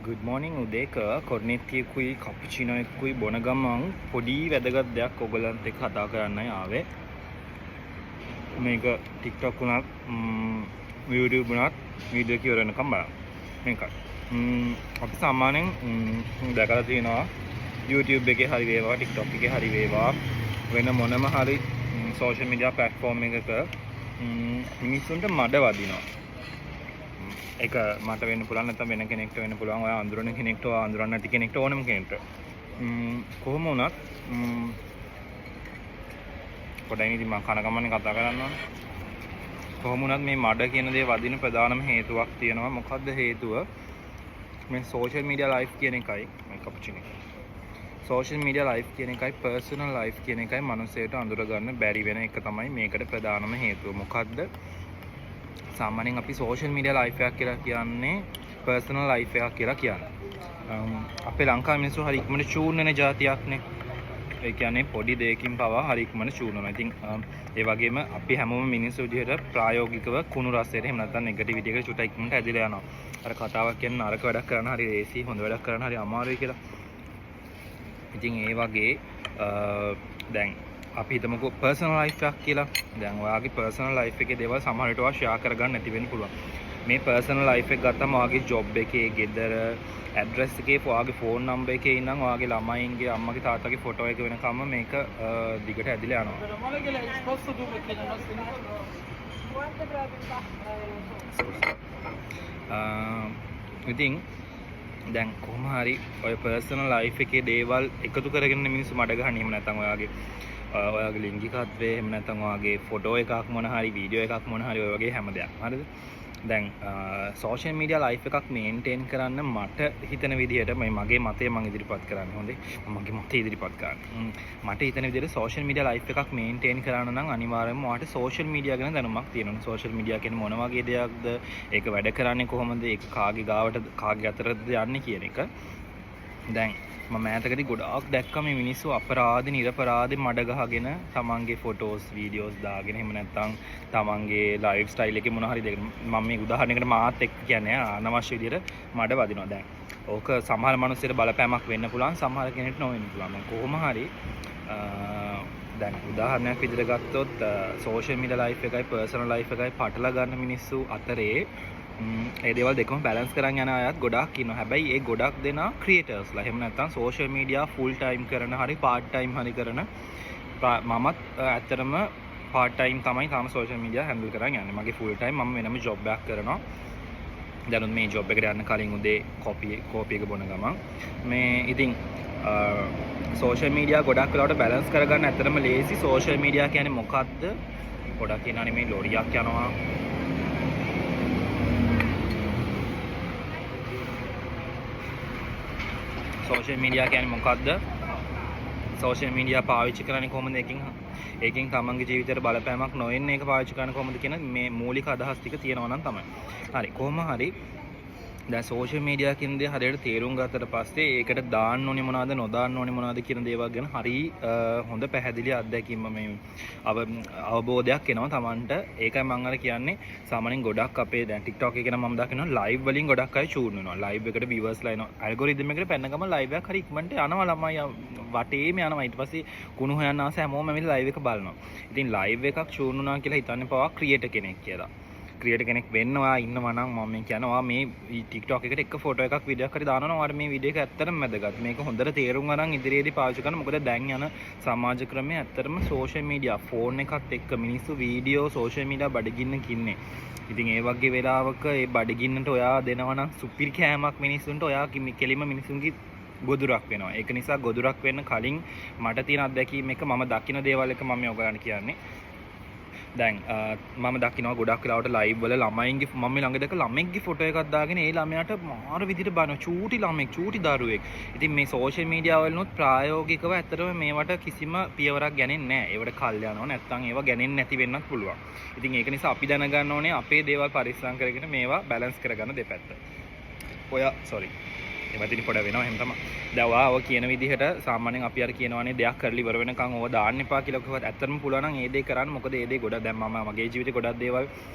Good morning. උදේක කොර්නෙට්ටියකුයි කප්පුචිනෝ එකකුයි බොන ගමන් පොඩි වැදගත් දෙයක් ඔයගොල්ලන්ත් එක්ක කතා කරන්නයි ආවේ. මේක TikTok වුණත් YouTube වුණත් වීඩියෝ එක ඉවර වෙනකම් බලන්න. මේකයි. අපි සාමාන්‍යයෙන් දැකලා තියෙනවා YouTube එකේ හරි වේවා, TikTok එකේ හරි වේවා, වෙන මොනම හරි සෝෂල් මීඩියා ප්ලැට්ෆෝම් එකක මිනිස්සුන්ට මඩ වදිනවා. ඒක මට වෙන්න පුළුවන්, නැත්නම් වෙන කෙනෙක්ට වෙන්න පුළුවන්, ඔයා අඳුරන කෙනෙක්ට, ඔයා අඳුරන්නේ නැති කෙනෙක්ට, ඕනම කෙනෙක්ට. කොහොම වුණත් පොඩයි ඉතින් මං කන ගමන්නේ කතා කරන්න ඕනේ. කොහොම වුණත් මේ මඩ කියන දේ වදින ප්‍රධානම හේතුවක් තියෙනවා. මොකද්ද හේතුව? මේ සෝෂල් මීඩියා ලයිෆ් කියන එකයි, මේ කපුචිනෝ එක. සෝෂල් මීඩියා ලයිෆ් කියන එකයි පර්සනල් ලයිෆ් කියන එකයි මනුස්සයට අඳුර ගන්න බැරි වෙන එක තමයි මේකට ප්‍රධානම හේතුව. මොකද්ද? සාමාන්‍යයෙන් අපි සෝෂල් මීඩියා ලයිෆ් එකක් කියලා කියන්නේ පර්සනල් ලයිෆ් එකක් කියලා කියන්නේ. අපේ ලංකාවේ මිනිස්සු හරි ඉක්මනට චූන් වෙන ජාතියක්නේ. ඒ කියන්නේ පොඩි දෙයකින් පවා හරි ඉක්මනට චූන් වෙනවා. ඉතින් ඒ වගේම අපි හැමෝම මිනිස්සු විදිහට ප්‍රායෝගිකව කුණු රසයට එහෙම නැත්නම් නෙගටිවිටි එකට චුට්ටක් ඉක්මනට ඇදිලා යනවා. අර කතාවක් කියන්නේ නරක වැඩක් කරන්න හරි ලේසි, හොඳ වැඩක් කරන්න හරි අමාරුයි කියලා. ඉතින් ඒ වගේ දැන් අපි හිතමුකෝ පර්සනල් ලයිෆ් එකක් කියලා. දැන් ඔයාගේ පර්සනල් ලයිෆ් එකේ දේවල් සමහර විට ඔයා ෂෙයා කරගන්න නැති වෙන්න පුළුවන්. මේ පර්සනල් ලයිෆ් එක ගත්තම ඔයාගේ ජොබ් එකේ, ගෙදර ඇඩ්‍රස් එකේ, ඔයාගේ ෆෝන් නම්බර් එකේ ඉඳන් ඔයාගේ ළමයින්ගේ අම්මගේ තාත්තගේ ෆොටෝ එක වෙනකම්ම මේක දිගට ඇදිලා යනවා. Posso due che non Quante probabilità? ඉතින් දැන් කොහොම හරි ඔය පර්සනල් ලයිෆ් එකේ දේවල් එකතු කරගෙන මිනිස්සු මඩ ගහන්නේ. එහෙම නැත්නම් ඔයාගේ ලිංගිකත්වය, එහෙම නැත්නම් ඔයාගේ ෆොටෝ එකක් මොන හරි, වීඩියෝ එකක් මොන හරි, ඔය වගේ හැම දෙයක්ම. හරිද? දැන් සෝෂල් මීඩියා ලයිෆ් එකක් මේන්ටේන් කරන්න මට හිතෙන විදිහට, මේ මගේ මතය මං ඉදිරිපත් කරන්නේ, හොඳේ, මම මගේ මතය ඉදිරිපත් කරන්නේ. මට හිතෙන විදිහට සෝෂල් මීඩියා ලයිෆ් එකක් මේන්ටේන් කරන්න නම් අනිවාර්යයෙන්ම ඔයාට සෝෂල් මීඩියා ගැන දැනුමක් තියෙන්න ඕනේ. සෝෂල් මීඩියා කියන්නේ මොන වගේ දෙයක්ද, ඒක වැඩ කරන්නේ කොහොමද, ඒක කාගේ ගාවට කාගේ අතරද යන්නේ කියන එක. දැන් මම ඈතකදී ගොඩාක් දැක්කා මේ මිනිස්සු අපරාධ නිරපරාධ මඩ ගහගෙන තමන්ගේ ෆොටෝස් වීඩියෝස් දාගෙන, එහෙම නැත්නම් තමන්ගේ ලයිෆ් ස්ටයිල් එකේ මොන හරි දෙයකට, මම මේ උදාහරණයකට මාත් එක්ක කියන්නේ, අනවශ්‍ය විදියට මඩ වදිනවා. දැන් ඕක සමහර මිනිස්සුන්ට බලපෑමක් වෙන්න පුළුවන්, සමහර කෙනෙක්ට නොවෙන්න පුළුවන්. මම කොහොම හරි දැන් උදාහරණයක් විදිහට ගත්තොත් සෝෂල් මීඩියා ලයිෆ් එකයි පර්සනල් ලයිෆ් එකයි පටල ගන්න මිනිස්සු අතරේ ඒ දේවල් දෙකම බැලන්ස් කරන් යන අයත් ගොඩාක් ඉන්නවා. හැබැයි ඒ ගොඩක් දෙනා ක්‍රියේටර්ස්ලා. එහෙම නැත්නම් සෝෂල් මීඩියා ෆුල් ටයිම් කරන හරි පාර්ට් ටයිම් හරි කරන මමත් ඇත්තටම පාර්ට් ටයිම් තමයි තාම සෝෂල් මීඩියා හැන්ඩල් කරන් යන්නේ. මගේ ෆුල් ටයිම් මම වෙනම ජොබ් එකක් කරනවා. දැනුත් මේ ජොබ් එකට යන්න කලින් උදේ කෝපි එක බොන ගමන් මේ ඉතින් සෝෂල් මීඩියා ගොඩක් වෙලාවට බැලන්ස් කරගන්න ඇත්තටම ලේසි. සෝෂල් මීඩියා කියන්නේ මොකද්ද? ගොඩක් කියනවනේ මේ ලොරියක් යනවා. සෝෂල් මීඩියා කියන්නේ මොකද්ද? සෝෂල් මීඩියා පාවිච්චි කරන්නේ කොහොමද? ඒකෙන් ඒකෙන් තමන්ගේ ජීවිතයට බලපෑමක් නොවෙන්න ඒක පාවිච්චි කරන්නේ කොහොමද කියන මේ මූලික අදහස් ටික තියෙනවා නම් තමයි. හරි, කොහොම හරි දැන් සෝෂල් මීඩියා කියන දේ හරියට තේරුම් ගත්තට පස්සේ ඒකට දාන්න ඕනේ මොනවද, නොදාන්න ඕනේ මොනවද කියන දේවල් ගැන හරි හොඳ පැහැදිලි අත්දැකීම් මේ අවබෝධයක් එනවා තමන්ට. ඒකයි මං අර කියන්නේ, සාමාන්‍යයෙන් ගොඩක් අපේ දැන් TikTok එකේ නම් මම දකිනවා ලයිව් වලින් ගොඩක් අය චූන් වෙනවා. ලයිව් එකට විවර්ස්ලා එනවා. ඇල්ගොරිතම් එකට පැන්න ගමන් ලයිව් එකක් හරි ඉක්මනට යනවා, ළමයි වටේම යනවා. ඊට පස්සේ කුණු හොයන්න ආස හැමෝම ඇවිල්ලා ලයිව් එක බලනවා. ඉතින් ලයිව් එකක් චූන් වුණා කියලා හිතන්න පවා ක්‍රියේටර් කෙනෙක් කියලා. ක්‍රියේටර් කෙනෙක් වෙන්න ඔයා ඉන්නවා නම් මම මේ කියන්නේ ඔයා මේ TikTok එකට එක ෆොටෝ එකක් වීඩියෝ එකක් හරි දානවා නම් ඔයාට මේ වීඩියෝ එක ඇත්තටම වැදගත්. මේක හොඳට තේරුම් අරන් ඉදිරියේදී පාවිච්චි කරන්න. මොකද දැන් යන සමාජ ක්‍රමය ඇත්තටම සෝෂල් මීඩියා ෆෝන් එකත් එක්ක මිනිස්සු වීඩියෝ සෝෂල් මීඩියා බඩගින්නක ඉන්නේ. ඉතින් ඒ වගේ වෙලාවක ඒ බඩගින්නට ඔයා දෙනවා නම් සුපිරි කෑමක් මිනිස්සුන්ට, ඔයා කෙලින්ම මිනිස්සුන්ගේ ගොදුරක් වෙනවා. ඒක නිසා ගොදුරක් වෙන්න කලින් මට තියෙන අත්දැකීම් එක, මම දකින දේවල් එක මම මේ ඔයගොල්ලන්ට කියන්නේ. දැන් මම දකිනවා ගොඩක් වෙලාවට ලයිව් වල ළමයින්ගේ, මම මේ ළඟ දැක්ක ළමෙක්ගේ ෆොටෝ එකක් දාගෙන ඒ ළමයාට මාර විදිහට බනනවා. චූටි ළමෙක්, චූටි දරුවෙක්. ඉතින් මේ සෝෂල් මීඩියා වලිනුත් ප්‍රායෝගිකව ඇත්තටම මේවට කිසිම පියවරක් ගැනෙන්නේ නැහැ. ඒවට කල් යනවා, නැත්තම් ඒවා ගැනෙන්නේ නැති වෙන්නත් පුළුවන්. ඉතින් ඒක නිසා අපි දැනගන්න ඕනේ අපේ දේවල් පරිස්සම් කරගෙන මේවා බැලන්ස් කරගන්න දෙපැත්ත. ඔයා සෝරි. ඒවා ඉතින් පොඩ වෙනවා, එහෙම තමයි. දැන් ඔයා ඔය කියන විදිහට සාමාන්‍යයෙන් අපි අර කියනවානේ දෙයක් කරලා ඉවර වෙනකන් ඕව දාන්න එපා කියලා කිව්වත්, ඇත්තටම පුළුවන් නම් ඒ දේ කරන්න. මොකද ඒ දේ ගොඩක්, දැන් මම මගේ ජීවිතේ ගොඩක් දේවල්,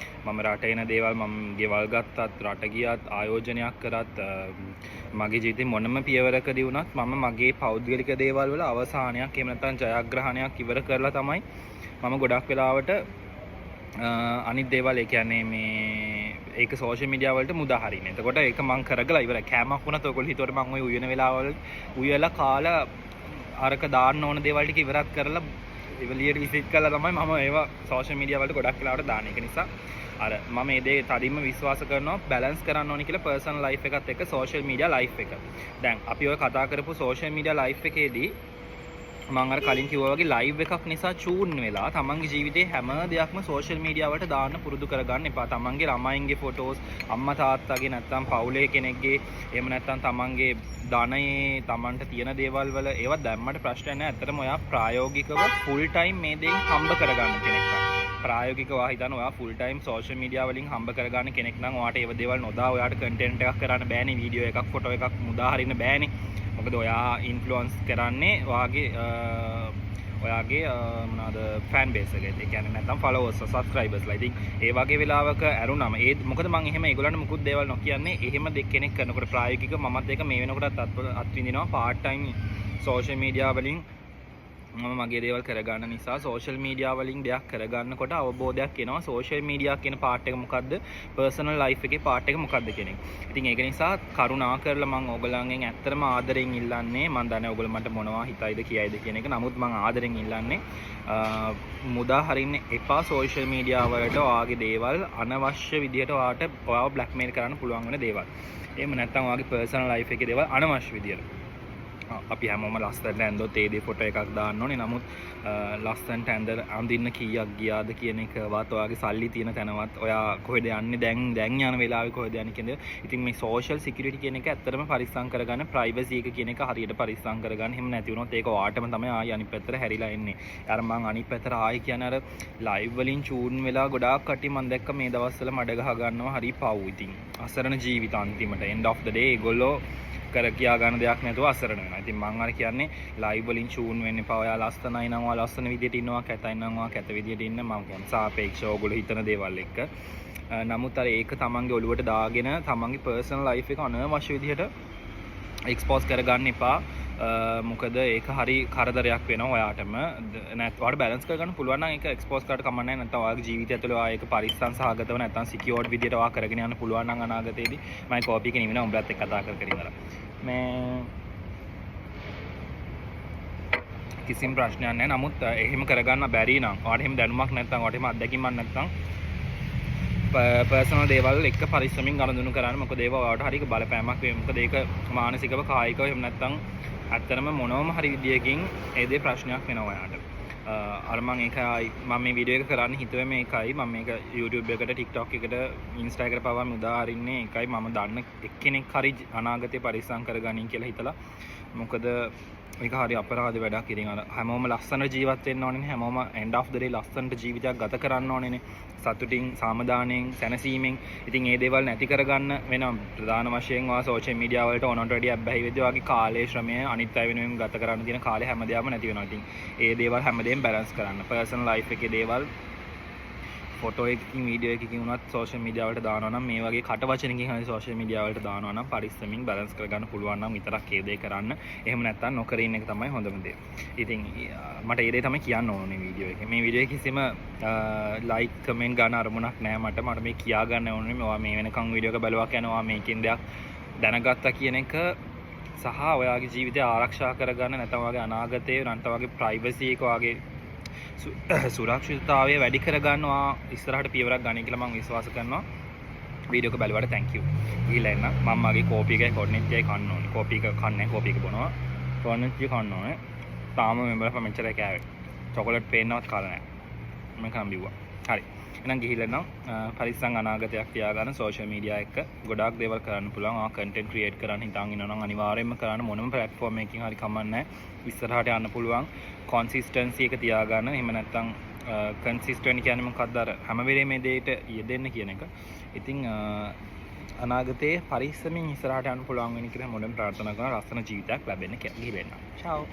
මම රට එන දේවල්, මම ගෙවල් ගත්තත්, රට ගියත්, ආයෝජනයක් කරත්, මගේ ජීවිතේ මොනම පියවරකදී වුණත් මම මගේ පෞද්ගලික දේවල් වල අවසානයක් එහෙම නැත්නම් ජයග්‍රහණයක් ඉවර කරලා තමයි මම ගොඩක් වෙලාවට අනිත් දේවල්, ඒ කියන්නේ මේ ඒක සෝෂල් මීඩියා වලට මුදා හරින්නේ. එතකොට ඒක මං කරගලා ඉවරයි. කෑමක් වුණත් ඔයගොල්ලෝ හිතුවට මං ඔය උයන වෙලාවල උයලා කාලා අරක දාන්න ඕන දේවල් ටික ඉවරත් කරලා ඉවලියට විසිට් කරලා තමයි මම ඒවා සෝෂල් මීඩියා වලට ගොඩක් වෙලාවට දාන්නේ. ඒක නිසා අර මම මේ දේ තදින්ම විශ්වාස කරනවා, බැලන්ස් කරන්න ඕනි කියලා පර්සනල් ලයිෆ් එකත් එක්ක සෝෂල් මීඩියා ලයිෆ් එක. දැන් අපි ඔය කතා කරපු සෝෂල් මීඩියා ලයිෆ් එකේදී මං අර කලින් කිව්වා වගේ ලයිව් එකක් නිසා චූන් වෙලා තමන්ගේ ජීවිතේ හැම දෙයක්ම සෝෂල් මීඩියා වලට දාන්න පුරුදු කරගන්න එපා. තමන්ගේ ළමයින්ගේ ෆොටෝස්, අම්මා තාත්තගේ, නැත්නම් පවුලේ කෙනෙක්ගේ, එහෙම නැත්නම් තමන්ගේ ධනයේ, තමන්ට තියෙන දේවල් වල ඒවා දැම්මට ප්‍රශ්නයක් නෑ. ඇත්තටම ඔයා ප්‍රායෝගිකව ෆුල් ටයිම් මේ දේෙන් හම්බ කරගන්න කෙනෙක් නම්, ප්‍රායෝගිකව ඔයා හිතන්න ඔයා ෆුල් ටයිම් සෝෂල් මීඩියා වලින් හම්බ කරගන්න කෙනෙක් නම්, ඔයාට ඒව දේවල් නොදා ඔයාට කන්ටෙන්ට් එකක් කරන්න බෑනේ. වීඩියෝ එකක්, ෆොටෝ එකක් මුදා හරින්න බෑනේ. මොකද ඔයා ඉන්ෆ්ලුවන්ස් කරන්නේ ඔයාගේ ඔයාගේ මොනවාද ෆෑන් බේස් එක. ඒ කියන්නේ නැත්නම් ෆලෝවර්ස්, සබ්ස්ක්‍රයිබර්ස්ලා. ඉතින් ඒ වගේ වෙලාවක ඇරුණම ඒ මොකද මං එහෙම ඒගොල්ලන්ට මුකුත් දේවල් නොකියන්නේ. එහෙම දෙක් කෙනෙක් කරනකොට ප්‍රායෝගිකව මමත් ඒක මේ වෙනකොටත් අත්විඳිනවා. පාර්ට් ටයිම් සෝෂල් මීඩියා වලින් මම මගේ දේවල් කරගන්න නිසා, සෝෂල් මීඩියා වලින් දෙයක් කරගන්නකොට අවබෝධයක් එනවා සෝෂල් මීඩියා කියන පාර්ට් එක මොකද්ද, පර්සනල් ලයිෆ් එකේ පාර්ට් එක මොකද්ද කියන එක. ඉතින් ඒක නිසා කරුණා කරලා මං ඕගොල්ලන්ගෙන් ඇත්තටම ආදරෙන් ඉල්ලන්නේ, මං දන්නේ ඕගොල්ලෝ මට මොනවා හිතයිද කියයිද කියන එක. නමුත් මං ආදරෙන් ඉල්ලන්නේ මුදා හරින්න එපා සෝෂල් මීඩියා වලට ඔයාගේ දේවල්, අනවශ්‍ය විදිහට ඔයාට ඔයාව බ්ලැක්මේල් කරන්න පුළුවන් වෙන දේවල්. එහෙම නැත්නම් ඔයාගේ පර්සනල් ලයිෆ් එකේ දේවල් අනවශ්‍ය විදිහට. අපි හැමෝම ලස්සනට ඇඳොත් ඒ දේ ෆොටෝ එකක් දාන්න ඕනේ. නමුත් ලස්සනට ඇඳ අඳින්න කීයක් ගියාද කියන එකවත්, ඔයාගේ සල්ලි තියෙන තැනවත්, ඔයා කොහෙද යන්නේ, දැන් දැන් යන වෙලාවේ කොහෙද යන්නේ කියන දේ. ඉතින් මේ සෝෂල් සිකියුරිටි කියන එක ඇත්තටම පරිස්සම් කරගන්න, ප්‍රයිවසි එක කියන එක හරියට පරිස්සම් කරගන්න. එහෙම නැති වුණොත් ඒක ඔයාටම තමයි ආයි අනිත් පැත්තට හැරිලා එන්නේ. අර මං අනිත් පැත්තට ආයි කියන්නේ අර ලයිව් වලින් චූන් වෙලා ගොඩාක් කට්ටිය මං දැක්ක මේ දවස්වල මඩ ගහ ගන්නවා. හරි පව්. ඉතින් අසරණ ජීවිත අන්තිමට end of the day ඒගොල්ලෝ කර කියා ගන්න දෙයක් නැතුව අසරණ වෙනවා. ඉතින් මං අර කියන්නේ ලයිව් වලින් චූන් වෙන්න එපා. ඔයා ලස්සනයි නම් ඔයා ලස්සන විදියට ඉන්නවා, කැතයි නම් ඔයා කැත විදියට ඉන්න. මං කියන්නේ සාපේක්ෂව ඔයගොල්ලෝ හිතන දේවල් එක්ක. නමුත් අර ඒක තමන්ගේ ඔළුවට දාගෙන තමන්ගේ පර්සනල් ලයිෆ් එක අනවශ්‍ය විදියට එක්ස්පෝස් කරගන්න එපා. මොකද ඒක හරි කරදරයක් වෙනවා ඔයාටම. නැත් ඔයාට බැලන්ස් කරගන්න පුළුවන් නම් ඒක එක්ස්පෝස් කරලා කමක් නැහැ. නැත්නම් ඔයාගේ ජීවිතය ඇතුලේ ඔයා ඒක පරිස්සම් සහගතව නැත්නම් සිකියෝඩ් විදියට ඔයා කරගෙන යන්න පුළුවන් නම් අනාගතයේදී. මම කෝපි එක නිවෙනවා උඹලත් එක්ක කතා කර කර ඉඳලා. මේ කිසිම ප්‍රශ්නයක් නැහැ. නමුත් එහෙම කරගන්න බැරි නම්, ඔයාට එහෙම දැනුමක් නැත්නම්, ඔයාට එහෙම අත්දැකීමක් නැත්නම්, පර්සනල් දේවල් එක්ක පරිස්සමින් ගනුදෙනු කරන්න. මොකද ඒවා ඔයාට හරි බලපෑමක් වෙයි. මොකද ඒක මානසිකව, කායිකව, එහෙම නැත්නම් ඇත්තටම මොනවම හරි විදියකින් ඒ දේ ප්‍රශ්නයක් වෙනවා ඔයාට. අර මං ඒකයි මම මේ වීඩියෝ එක කරන්න හිතුවේ මේකයි. මම මේක YouTube එකට, TikTok එකට, Insta එකට පවා මුදා හරින්නේ ඒකයි. මම දන්න එක්කෙනෙක් හරි අනාගතේ පරිස්සම් කරගනින් කියලා හිතලා. මොකද ඒක හරි අපරාධ වැඩක්. ඉතින් අර හැමෝම ලස්සනට ජීවත් වෙන්න ඕනේනේ. හැමෝම end of the day ලස්සනට ජීවිතයක් ගත කරන්න ඕනේනේ. සතුටින්, සාමදානයෙන්, සැනසීමෙන්. ඉතින් ඒ දේවල් නැති කරගන්න වෙනවා. ප්‍රධාන වශයෙන් ඔයා සෝෂල් මීඩියා වලට ඕනට වැඩිය ඇබ්බැහි වෙද්දී ඔයාගේ කාලය, ශ්‍රමය, අනිත් අය වෙනුවෙන් ගත කරන්න තියෙන කාලය හැමදේම නැති වෙනවා. ඉතින් ඒ දේවල් හැමදේම බැලන්ස් කරන්න. පර්සනල් ලයිෆ් එකේ දේවල් ෆොටෝ එකකින්, වීඩියෝ එකකින් වුණත් සෝෂල් මීඩියා වලට දානවා නම්, මේ වගේ කට වචනකින් හරි සෝෂල් මීඩියා වලට දානවා නම්, පරිස්සමින් බැලන්ස් කරගන්න පුළුවන් නම් විතරක් ඒ දේ කරන්න. එහෙම නැත්නම් නොකර ඉන්න එක තමයි හොඳම දේ. ඉතින් මට ඒ දේ තමයි කියන්න ඕනේ වීඩියෝ එකේ. මේ වීඩියෝ එකේ කිසිම ලයික් කමෙන්ට් ගන්න අරමුණක් නෑ මට. මට මේ කියා ගන්න ඕනේ ඔයා මේ වෙනකන් වීඩියෝ එක බැලුවා කියන්නේ ඔයා මේකෙන් දෙයක් දැනගත්තා කියන එක සහ ඔයාගේ ජීවිතය ආරක්ෂා කරගන්න, නැත්නම් ඔයාගේ අනාගතය, නැත්නම් ඔයාගේ ප්‍රයිවසි එක, ඔයාගේ සුරක්ෂිතතාවය වැඩි කරගන්න ඔයා ඉස්සරහට පියවරක් ගනී කියලා මම විශ්වාස කරනවා. වීඩියෝ එක බැලුවට thank you. ගිහිල්ලා එන්න. මම මගේ කෝපි එකයි කොර්නෙට්ටියයි කන්න ඕනේ. කෝපි එක කන්නේ, කෝපි එක බොනවා. කොර්නෙට්ටිය කන්න ඕනේ. තාම මේ බලපන් මෙච්චරයි කෑවේ. චොකලට් පේන්නවත් කාලා නැහැ. මම කම් බිව්වා. හරි. එහෙනම් ගිහිල්ලා එන්නම්. පරිස්සම් අනාගතයක් තියාගන්න. සෝෂල් මීඩියා එක්ක ගොඩාක් දේවල් කරන්න පුළුවන්. ඔයා කන්ටෙන්ට් ක්‍රියේට් කරන්න හිතන් ඉන්නවා නම් අනිවාර්යයෙන්ම කරන්න. මොනම ප්ලැට්ෆෝම් එකකින් හරි කමක් නැහැ. ඉස්සරහට යන්න පුළුවන්. කොන්සිස්ටන්සි එක තියාගන්න. එහෙම නැත්නම් කන්සිස්ටන්ට් කියන්නේ මොකක්ද, අර හැම වෙලේම මේ දෙයට යෙදෙන්න කියන එක. ඉතින් අනාගතයේ පරිස්සමින් ඉස්සරහට යන්න පුළුවන් වෙන කියලා හැමෝටම ප්‍රාර්ථනා කරනවා. ලස්සන ජීවිතයක් ලැබෙන්න කියලා. ගිහින් එන්න. චාව්.